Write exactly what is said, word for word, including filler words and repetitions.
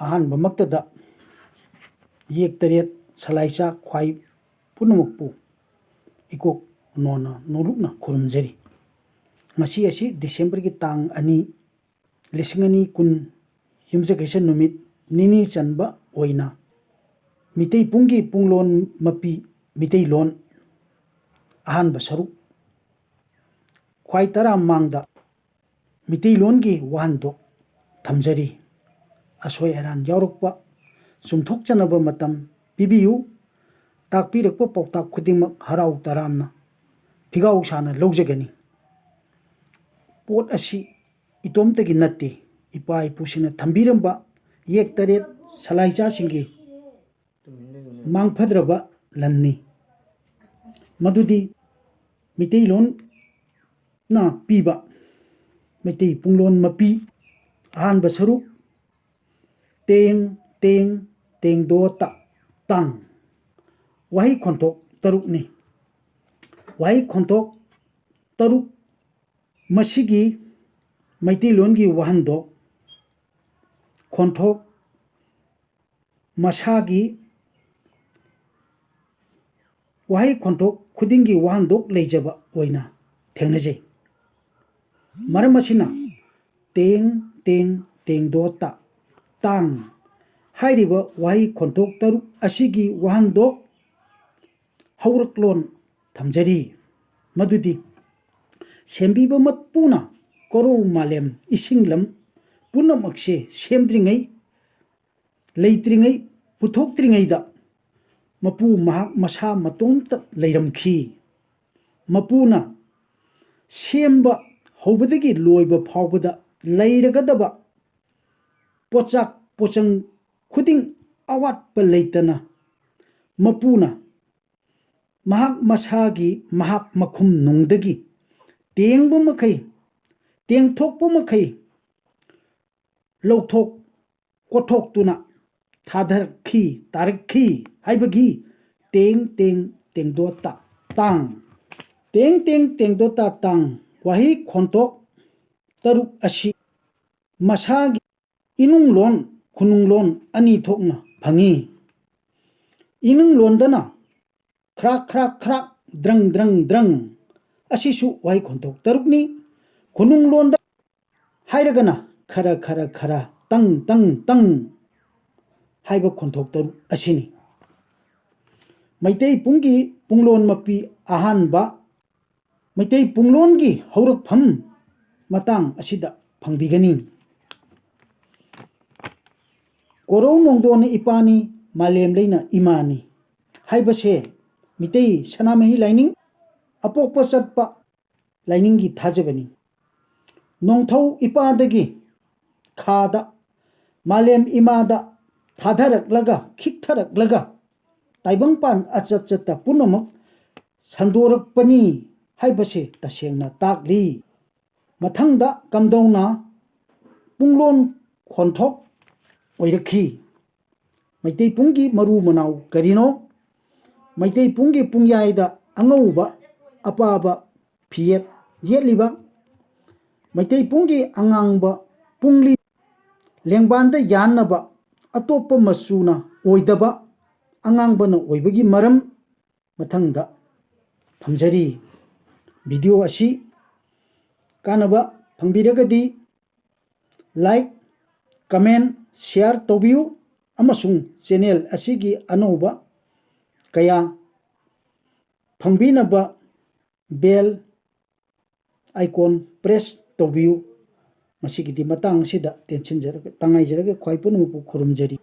ꯑꯍꯥꯟꯕꯃꯛꯇꯗ ꯌꯦꯛ ꯇꯔꯦꯠ ꯁꯂꯥꯏꯆꯥ ꯈ꯭ꯋꯥꯏ ꯄꯨꯝꯅꯃꯛꯄꯨ ꯏꯀꯣꯛ ꯅꯣꯟꯅ ꯅꯣꯂꯨꯛꯅ ꯈꯨꯔꯨꯝꯖꯔꯤ꯫ ꯉꯁꯤ ꯑꯁꯤ ꯗꯤꯁꯦꯝꯕꯔꯒꯤ ꯇꯥꯡ ꯑꯅꯤ, ꯂꯤꯁꯤꯡ ꯑꯅꯤ ꯀꯨꯟ, ꯌꯨꯝꯖꯀꯩꯁ ꯅꯨꯃꯤꯠ ꯅꯤꯅꯤ ꯆꯟꯕ ꯑꯣꯏꯅ ꯃꯤꯇꯩ ꯄꯨꯡꯒꯤ ꯄꯨꯡꯂꯣꯟ ꯃꯄꯤ ꯃꯤꯇꯩꯂꯣꯟ ꯑꯍꯥꯟꯕ ꯁꯔꯨꯛ ꯈ꯭ꯋꯥꯏ ꯇꯔꯥ ꯃꯥꯡꯗ ꯃꯤꯇꯩꯂꯣꯟꯒꯤ ꯋꯥꯍꯟꯊꯣꯛ ꯊꯝꯖꯔꯤ꯫ ꯑꯁꯣꯏ ꯑꯔꯥꯟ ꯌꯥꯎꯔꯛꯄ ꯆꯨꯝꯊꯣꯛꯆꯅꯕ ꯃꯇꯝ ꯄꯤꯕꯤꯌꯨ꯫ ꯇꯥꯛꯄꯤꯔꯛꯄ ꯄꯥꯎꯇꯥꯛ ꯈꯨꯗꯤꯡꯃꯛ ꯍꯔꯥꯎ ꯇꯔꯥꯝꯅ ꯐꯤꯒꯥꯎ ꯁꯥꯅ ꯂꯧꯖꯒꯅꯤ꯫ ꯄꯣꯠ ꯑꯁꯤ ꯏꯇꯣꯝꯇꯒꯤ ꯅꯠꯇꯦ, ꯏꯄꯥ ꯏꯄꯨꯁꯤꯡꯅ ꯊꯝꯕꯤꯔꯝꯕ ꯌꯦꯛ ꯇꯔꯦꯠ ꯁꯂꯥꯏꯆꯥꯁꯤꯡꯒꯤ ꯃꯥꯡꯐꯗ꯭ꯔꯕ ꯂꯟꯅꯤ꯫ ꯃꯗꯨꯗꯤ ꯃꯤꯇꯩꯂꯣꯟꯅ ꯄꯤꯕ ꯃꯩꯇꯩ ꯄꯨꯡꯂꯣꯟ ꯃꯄꯤ ꯑꯍꯥꯟꯕ ꯁꯔꯨꯛ ꯇꯦꯡ, ꯇꯦꯡ, ꯇꯦꯡꯗꯣ, ꯇ, ꯇꯥꯡ꯫ ꯋꯥꯍꯩ ꯈꯣꯟꯊꯣꯛ ꯇꯔꯨꯛꯅꯤ꯫ ꯋꯥꯍꯩ ꯈꯣꯟꯊꯣꯛ ꯇꯔꯨꯛ ꯃꯁꯤꯒꯤ ꯃꯩꯇꯩꯂꯣꯟꯒꯤ ꯋꯥꯍꯟꯊꯣꯛ ꯈꯣꯟꯊꯣꯛ ꯃꯁꯥꯒꯤ ꯋꯥꯍꯩ ꯈꯣꯟꯊꯣꯛ ꯈꯨꯗꯤꯡꯒꯤ ꯋꯥꯍꯟꯊꯣꯛ ꯂꯩꯖꯕ ꯑꯣꯏꯅ ꯊꯦꯡꯅꯖꯩ꯫ ꯃꯔꯝ ꯑꯁꯤꯅ ꯇꯦꯡ, ꯇꯦꯡ, ꯇꯦꯡꯗꯣ, ꯇ, ꯇꯥꯡ ꯍꯥꯏꯔꯤꯕ ꯋꯥꯍꯩ ꯈꯣꯟꯊꯣꯛ ꯇꯔꯨꯛ ꯑꯁꯤꯒꯤ ꯋꯥꯍꯟꯊꯣꯛ ꯍꯧꯔꯛꯂꯣꯟ ꯊꯝꯖꯔꯤ꯫ ꯃꯗꯨꯗꯤ ꯁꯦꯝꯕꯤꯕ ꯃꯄꯨꯅ ꯀꯣꯔꯧ ꯃꯥꯂꯦꯝ ꯏꯁꯤꯡ ꯂꯝ ꯄꯨꯝꯅꯃꯛꯁꯦ ꯁꯦꯝꯗ꯭ꯔꯤꯉꯩ, ꯂꯩꯇ꯭ꯔꯤꯉꯩ, ꯄꯨꯊꯣꯛꯇ꯭ꯔꯤꯉꯩꯗ ꯃꯄꯨ ꯃꯍꯥꯛ ꯃꯁꯥ ꯃꯇꯣꯝꯇ ꯂꯩꯔꯝꯈꯤ꯫ ꯃꯄꯨꯅ ꯁꯦꯝꯕ ꯍꯧꯕꯗꯒꯤ ꯂꯣꯏꯕ ꯐꯥꯎꯕꯗ ꯂꯩꯔꯒꯗꯕ ꯄꯣꯠꯆꯥꯛ ꯄꯣꯠꯆꯪ ꯈꯨꯗꯤꯡ ꯑꯋꯥꯠꯄ ꯂꯩꯇꯅ ꯃꯄꯨꯅ ꯃꯍꯥꯛ ꯃꯁꯥꯒꯤ ꯃꯍꯥꯛ ꯃꯈꯨꯝ ꯅꯨꯡꯗꯒꯤ ꯇꯦꯡꯕ ꯃꯈꯩ, ꯇꯦꯡꯊꯣꯛꯄ ꯃꯈꯩ ꯂꯧꯊꯣꯛ ꯀꯣꯠꯊꯣꯛꯇꯨꯅ ꯊꯥꯗꯔꯛꯈꯤ, ꯇꯥꯔꯛꯈꯤ ꯍꯥꯏꯕꯒꯤ ꯇꯦꯡ ꯇꯦꯡ ꯇꯦꯡꯗꯣ ꯇ ꯇꯥꯡ꯫ ꯇꯦꯡ ꯇꯦꯡ ꯇꯦꯡꯗꯣ ꯇ ꯇꯥꯡ ꯋꯥꯍꯩ ꯈꯣꯟꯊꯣꯛ ꯇꯔꯨꯛ ꯑꯁꯤ ꯃꯁꯥꯒꯤ ꯏꯅꯨꯡ ꯂꯣꯟ ꯈꯨꯅꯨꯡ ꯂꯣꯟ ꯑꯅꯤ ꯊꯣꯛꯅ ꯐꯪꯏ꯫ ꯏꯅꯨꯡ ꯂꯣꯟꯗꯅ ꯈ꯭ꯔꯥꯛ ꯈ꯭ꯔꯥꯛ ꯈ꯭ꯔꯥꯛ, ꯗ꯭ꯔꯪ ꯗ꯭ꯔꯪ ꯗ꯭ꯔꯪ꯫ ꯑꯁꯤꯁꯨ ꯋꯥꯍꯩ ꯈꯣꯟꯊꯣꯛ ꯇꯔꯨꯛꯅꯤ꯫ ꯈꯨꯅꯨꯡ ꯂꯣꯟꯗ ꯍꯥꯏꯔꯒꯅ ꯈꯔ ꯈꯔ ꯈꯔ, ꯇꯪ ꯇꯪ ꯇꯪ ꯍꯥꯏꯕ ꯈꯣꯟꯊꯣꯛ ꯇꯔꯨꯛ ꯑꯁꯤꯅꯤ꯫ ꯃꯩꯇꯩ ꯄꯨꯡꯒꯤ ꯄꯨꯡꯂꯣꯟ ꯃꯄꯤ ꯑꯍꯥꯟꯕ, ꯃꯩꯇꯩ ꯄꯨꯡꯂꯣꯟꯒꯤ ꯍꯧꯔꯛꯐꯝ ꯃꯇꯥꯡ ꯑꯁꯤꯗ ꯐꯪꯕꯤꯒꯅꯤ꯫ ꯀꯣꯔꯧ ꯅꯣꯡꯗꯣꯟꯅ ꯏꯄꯥꯅꯤ, ꯃꯥꯂꯦꯝꯂꯩꯅ ꯏꯃꯥꯅꯤ ꯍꯥꯏꯕꯁꯦ ꯃꯤꯇꯩ ꯁꯅꯥꯃꯍꯤ ꯂꯥꯏꯅꯤꯡ ꯑꯄꯣꯛꯄ ꯆꯠꯄ ꯂꯥꯏꯅꯤꯡꯒꯤ ꯊꯥꯖꯕꯅꯤ꯫ ꯅꯣꯡꯊꯧ ꯏꯄꯥꯗꯒꯤ ꯈꯥꯗ ꯃꯥꯂꯦꯝ ꯏꯃꯥꯗ ꯊꯥꯊꯔꯛꯂꯒ, ꯈꯤꯛꯊꯔꯛꯂꯒ, ꯇꯥꯏꯕꯪꯄꯥꯟ ꯑꯆꯠ ꯆꯠꯇ ꯄꯨꯝꯅꯃꯛ ꯁꯟꯗꯣꯔꯛꯄꯅꯤ ꯍꯥꯏꯕꯁꯦ ꯇꯁꯦꯡꯅ ꯇꯥꯛꯂꯤ꯫ ꯃꯊꯪꯗ ꯀꯝꯗꯧꯅ ꯄꯨꯡꯂꯣꯟ ꯈꯣꯟꯊꯣꯛ ꯑꯣꯏꯔꯛꯈꯤ? ꯃꯩꯇꯩ ꯄꯨꯡꯒꯤ ꯃꯔꯨ ꯃꯅꯥꯎ ꯀꯔꯤꯅꯣ? ꯃꯩꯇꯩ ꯄꯨꯡꯒꯤ ꯄꯨꯡꯌꯥꯏꯗ ꯑꯉꯧꯕ ꯑꯄꯥꯕ ꯐꯤꯌꯦꯠ ꯌꯦꯠꯂꯤꯕ, ꯃꯩꯇꯩ ꯄꯨꯡꯒꯤ ꯑꯉꯥꯡꯕ ꯄꯨꯡꯂꯤ ꯂꯦꯡꯕꯥꯟꯗ ꯌꯥꯟꯅꯕ ꯑꯇꯣꯞꯄ ꯃꯆꯨꯅ ꯑꯣꯏꯗꯕ ꯑꯉꯥꯡꯕꯅ ꯑꯣꯏꯕꯒꯤ ꯃꯔꯝ ꯃꯊꯪꯗ ꯊꯝꯖꯔꯤ꯫ ꯚꯤꯗꯤꯑꯣ ꯑꯁꯤ ꯀꯥꯟꯅꯕ ꯐꯪꯕꯤꯔꯒꯗꯤ like, comment, share ꯇꯧꯕꯤꯌꯨ ꯑꯃꯁꯨꯡ ꯆꯦꯅꯦꯜ ꯑꯁꯤꯒꯤ ꯑꯅꯧꯕ ꯀꯌꯥ ꯐꯪꯕꯤꯅꯕ bell icon press ꯇꯧꯕꯤꯌꯨ꯫ ꯉꯁꯤꯒꯤꯗꯤ ꯃꯇꯥꯡ ꯑꯁꯤꯗ ꯇꯦꯟꯁꯤꯟꯖꯔꯒ, ꯇꯉꯥꯏꯖꯔꯒ ꯈ꯭ꯋꯥꯏ ꯄꯨꯝꯅꯃꯛꯄꯨ ꯈꯨꯔꯨꯝꯖꯔꯤ꯫